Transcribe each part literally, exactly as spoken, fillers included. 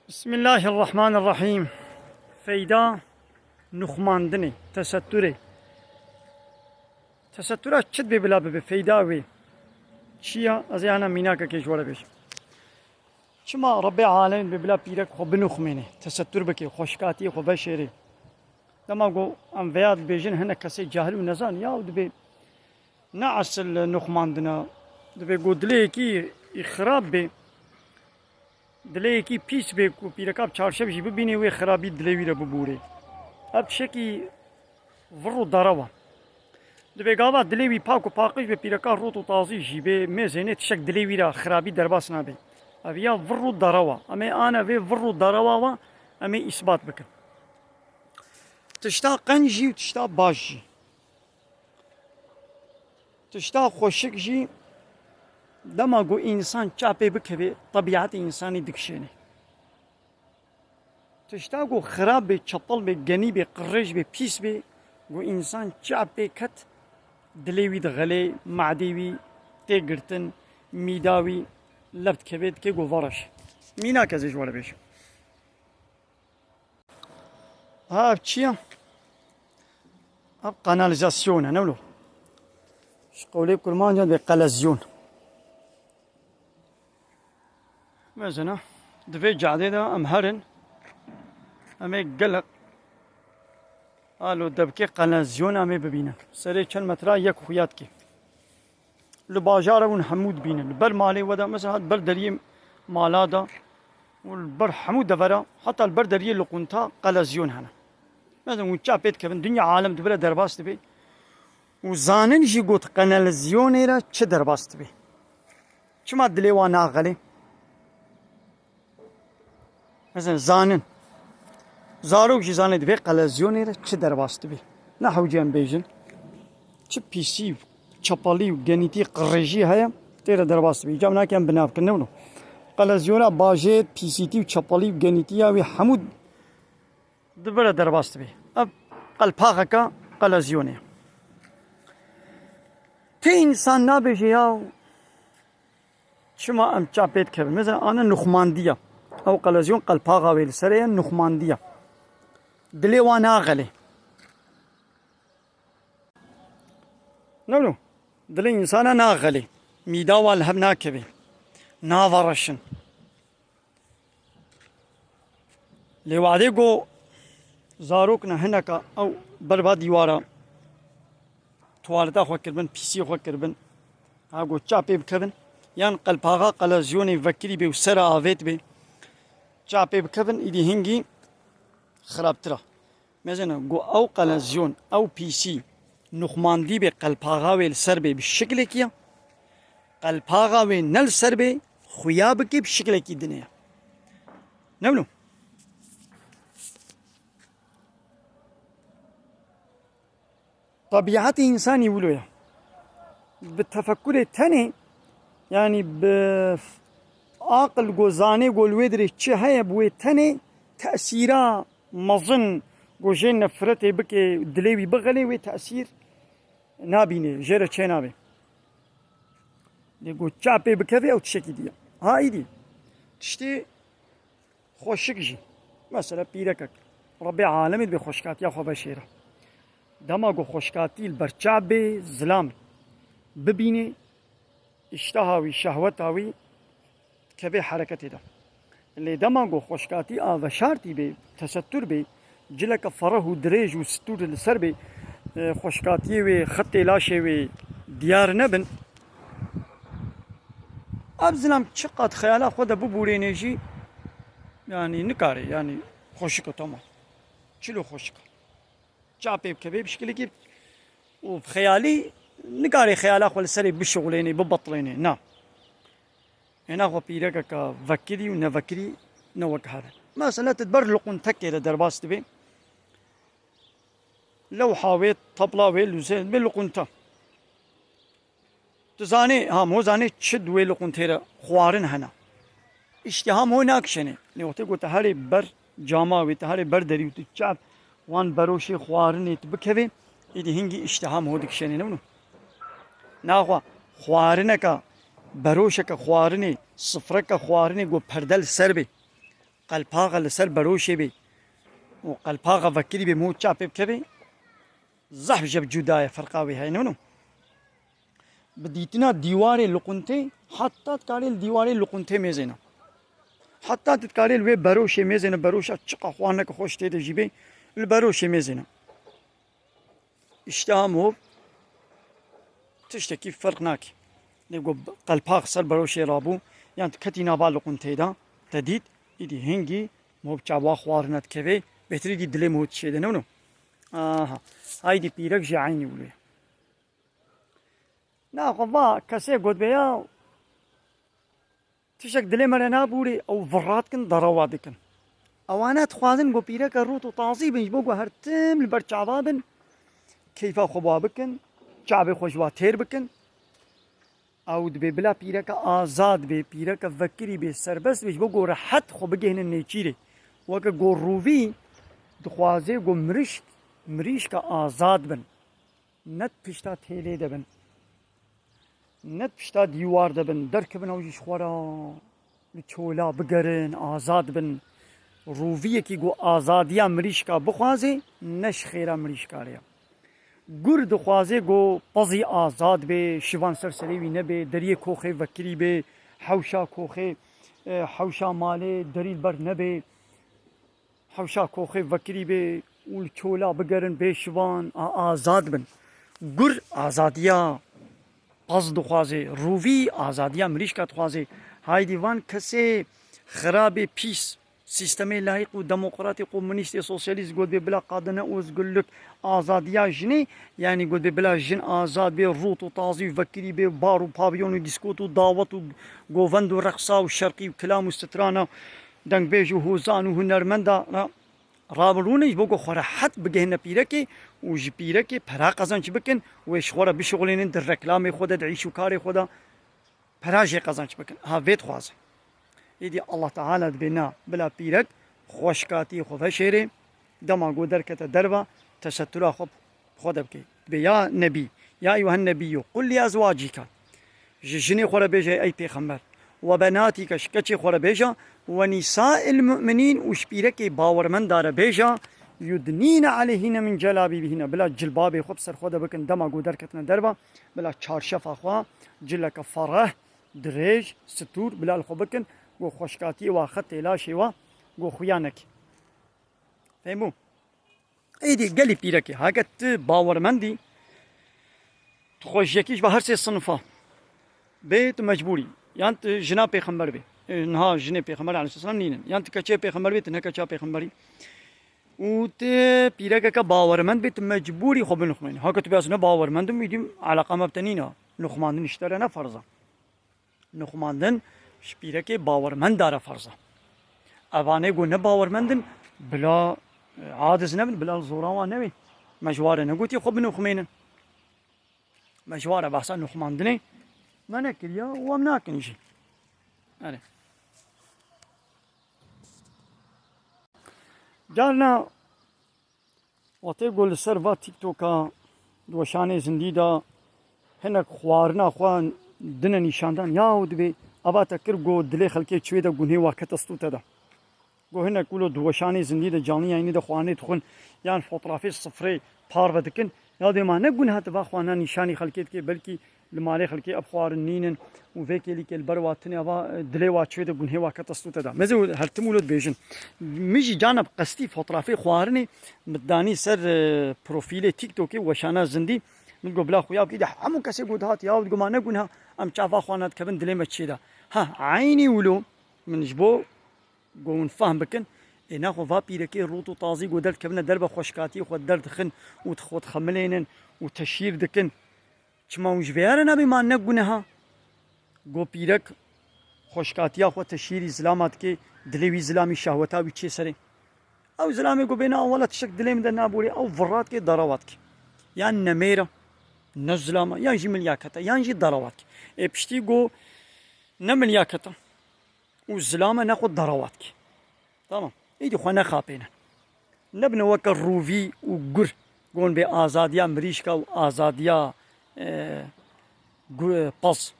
Bismillahirrahmanirrahîm. Feyda nuxmandinê, tesetturê. Tesettura çi dibê bila bibe, feyda wê çi ya? Ez ê ana mînakekê ji we re bêjim. Çima Rebbê Alemîn dibê bila pîrek xwe binuxmêne, tesettur bike, xweşikatiyê xwe veşêrê? Dema ku em veya dibêjin, hinek kesê cahil û nezan, ya dibê ne esil nuxmandina, dibê ku dilê yekî xirab bê, dilê yekî pîs bê ku pîreka bi çarşev jî bibînê, wê xirabî dilê wî re bibûrê. Ev tişekî vir û derew e. Dibê gava dilê wî pak û paqij bê, pîreka rot û tazî jî bê, mêzênê tişek dilê wî re xirabî derbas nabe. Ev ya vir û derew e. Em ê ana vê vir û derewa we em ê îsbat bikin. Tişta qenc jî û tişta baş jî. Tişta xweşik jî dema ku însan çapê bikeve, tebîetê însanî dikişêne. Tişta ku xirab bê, çepel bê, genî bê, qirêj bê, pîs bê, ku însan çapê ket, dilê wî dixelê, madê wî tê girtin, mîda wî lev dikeve, dike ku vereş. Mînak ez ê ji we re bêjim. Ha, ev çi ye? Ev kanalizasyon e, ne wilo? Ji qewlê kurmancan dibê qelezyon. Mesela, di vê cadê de em herin, em ê gelek alo debkê qelezyon em ê bibînin. Serê çend metra yek xuya dikê. Li bajara hûn hemû dibînin. Li ber malê we de, mesela, hat ber deriyê mala de û li ber hemû devera, heta li ber deriyê li qunta qelezyon hene. Mesela, hûn çapê dikevin, dinya alem dibire derbas dibe. Û zanin jî got qeleziyonê re çi derbas dibe. Çima dilê wan naxelê? Mesela zanin. Zarok jî zanê divê qelezyonê re çi derbas dibe. Ne hewce em bêjin. Çi pîsî û çepelî û genîtî qirêjî heye, tê re derbas dibe. Îca em nake em bi nav kin, ne wilo? Qelezyona bajêr, pîsîtî û çepelî û genîtiya wî hemû di vir re derbas dibe. Ev qelpaxeke qelezyonê ye. Tê însan nabêje ya, çima em çapê dikevin? Mesela, ana nuxmandiya. Ew qelezyon qelpaxa wê li serê ye, nuxmandiya. Dilê wan naxelê. Ne wilo? Dilê însana naxelê. Mîda wan li hev nakeve. Navereşin. Lê wadê ku zarok ne hineka ew ber va dîwara tuwaleta xwe kiribin, pîsî xwe kiribin, ha ku çapê bikevin, yan qelpaxa qelezyonê vekirî bê û sera avêt bê, çapê bikevin, îdî hingî xirabtir e. Mezin e, ku ew qelezyon, ew pîsî, nuxmandî bê, qelpaxa wê li ser bê bi şiklekî ye. Qelpaxa wê ne li ser bê, xuya bikê bi şiklekî dinê ye. Ne wilo? Tebîetê însanî wilo ye. Bi tefekurê tenê, yanî bi aqil ku zanê ku li wê dirê çi heye, bi wê tenê tesîra mezin ku jê nefretê bike, dilê wî bixelê, wê tesîr nabînê, jê re çênabe. Lê ku çapê bikeve, ew tiştekî dî ye. Ha, îdî tiştê xweşik jî. Mesela pîrekek, Rebbê alemê dibê xweşikatiya xwe veşêre. Dema ku xweşikatî li ber çap bê, zilam bibînê, îşteha wî, şehweta wî dikeve hereketê de. Lê dema ku xweşikatî a veşartî bê, tesettur bê, cileke fereh û dirêj û stûr li ser bê, e, xweşikatiyê wê, xetê laşê wê diyar nebin, ev zilam çiqat xeyala xwe de bibûrêne jî, yanî nikare, yanî xweşik e, tamam. Çilo xweşik e. Çapê bikeve bi şikilekî û bi xeyalî nikare xeyala xwe li serê bişixulênê, bibetilênê. Na. Hêna xwe pîrekeke vekirî û nevekirî ne wek hev e. Mesela tu di ber luquntekê re derbas dibê. Lewha wê, tabla wê, lûzê bê luqunte. Tu zanê, ha, mo zanê çi di wê luqintê re xwarin hene. Îştiha mo nakişêne. Lê wextê ku tu herê ber cama wê, tu herê ber derî û tu çav wan beroşê xwarinê tu bikevê, êdî hingî îştiha mo dikişêne, ne wilo? Naxwe xwarineke, beroşeke xwarinê, sifreke xwarinê ku perde li ser bê. qelpaxa li ser beroşê bê û qelpaxa vekirî bê mû çapê bikevê, zehf ji bi cuda ye, ferqa wê heye, nûno. Bi dîtina dîwarê li quntê, heta dikarê li dîwarê li quntê mêzêne. Heta tu dikarê li wê beroşê mêzêne, beroşa çiqa xwarine ki xweş tê de jî bê, li beroşê mêzêne. Îşte ha mov tiştekî ferq nake. Lê ku qelpax ser beroşê rabû, yan tu ketî nava li quntê de, te dît, îdî hingî mov çawa xwarine dikevê, bêhtirî dî dilê mov dişêde, nûno. Aha. Haydî pîrek jî eynî wilo ye. Na xwe va kesê gotbe ya, tiştek dilê me re nabûrê, ew virra dikin, derewa dikin. Ewana dixwazin ku pîreke rût û tazî bin, ji bo ku her tim li ber çava bin, keyfa xwe wa bikin, çavê xwe ji wa têr bikin. Ew dibê bila pîreke azad bê, pîreke vekirî bê, serbest bê, ji bo ku rehet xwe bigihînin nêçîrê. Weke ku rûvî dixwaze ku mirişk, mirîşka azad bin. Ne di pişta têlê de bin. Ne di pişta dîwar de bin. Derkevin ew jî ji xwe re li çola bigerin, azad bin. Rûviyekî ku azadiya mirîşka bixwaze, ne ji xêra mirîşka re ye. Gur dixwaze ku pezî azad bê, şivan ser serê wî nebe, deriyê koxê vekirî bê, hewşa koxê, e, hewşa malê derî li ber nebe. Hewşa koxê vekirî bê û li çola bigerin bê şivan, a, azad bin. Gur azadiya pez dixwaze, rûvî azadiya mirîşka dixwaze. Haydî van kesê xirabê pîs, sîstemê layîq û demokratî, komunîstê, sosyalîst got bê bila qadine û özgürlük, azadiya jinê, yanî got bê bila jin azad bê, rût û tazî û vekirî bê, bar û pavyon û dîskot û dawet û govend û reqsa û şerqî û kilam û strana dengbêj û hozan û hunermenda ra-, rabirûnin ji bo ku xwe rehet bigihine pîrekê û ji pîrekê pera qezenc bikin, wê ji xwe re bişixulînin di reklamê xwe de, di îş û karê xwe de pera jê qezenc bikin. Ha vê dixwaze. Îdî Allah Teala dibê na bila pîrek xweşkatiyê xwe veşêrê, dema ku derkete derva, tesetura xwe xwe de bike. Dibê ya Nebî, ya eyyuhen nebiyyu, qul li ezwacike, ji jinê xwe re bêje ey pêxember, we benatike, ji keçê xwe re bêje, we nîsail mu'minîn, û ji pîrekê bawermenda re bêje, yudnîne aleyhîne min celabîbihîne, bila cilbabê xwe bi ser xwe de bikin, dema ku derketine derva, bila çarşefa xwe, cileke fereh, dirêj, stûr, bila li xwe bikin, ku xweşkatiyê wa xetê laşê wa, ku xuya neke. Fehmû? Êdî gelî pîrekê, heke tu bawermend î, tu xwe ji yekî ji va her sê sinifa bê, tu mecbûr î. Yan tu jina pêxember bê. E, niha jinê pêxember aleyhisselam nînin. Yan tu keçê pêxember bê, tu ne keça pêxember î. Û tu pîrekeke bawermend bê, tu mecbûr î xwe binixumênî. Heke tu bê ez ne bawermend im, îdî eleqa me bi te nîne. Nixumandin ji te re ne ferz e. Nixumandin ji pîrekê bawermenda re ferz e. Evanê ku ne bawermend in, bila, e, aciz nebin, bila li zoran wan newê. Me ji wan re negotiye xwe binixumênin. Me ji wan re behsa nixumandinê me nekiriye û em nakin jî. Erê. Carna Wextê ku li ser va TikToka di weşanê zindî de hinek xwarina xwe dine nîşandan, yaw dibê ava te kir ku dilê xelkê çi wê de gunhê wa kete stû te de. Ku hinek wilo di weşanê zindî de canlı yayınî de xwarinê dixwin yan fotrafê sifrê parve dikin, ya dê ma ne gunha tu va xwarina nîşanî xelkê dikê, belkî li malê xelkê ev xwarin nînin û vê kêlîkê li ber wa tune va, e, dilê wa çê de gunhê wa kete stû te de. Mezê û her tim wilo dibêjin. Min jî cana bi qestî fotrafê xwarinê min danî ser, e, profîlê TikTokê weşana zindî. Min got bila xuya bikî de hemû kesê got hat ya, got ma ne gunha, em çava xwarina dikevin dilê me çê de. Ha, eynî wilo min ji bo ku hûn fehm bikin, ê naxwe va pîrekê rût û tazî ku derdikevine derve xweşkatiyê xwe derdixin û xwe dixemilênin û teşhîr dikin. Çima hûn ji vê re nabê ma ne guneha? Go pîrek xweşkatiya xwe teşhîrî zilama dike, dilê wî zilamî şehweta wî çê serê. Ew zilamê go bêne awala tiştek dilê min de naborê, ew virra dike, darawa dike. Yan nemêr e, ne zilama, yan jî milyaket e, yan jî darawa dike. Ê piştî go ne milyaket e û zilame ne xwe darawa dike. Tamam. Êdî xwe nexapêne. Nebine weke rûvî û gur. Gon bê azadiya mirîşka û azadiya, e, gu-, pez.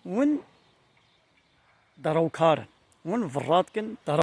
Win derewkar in. Win virra dikin, dere-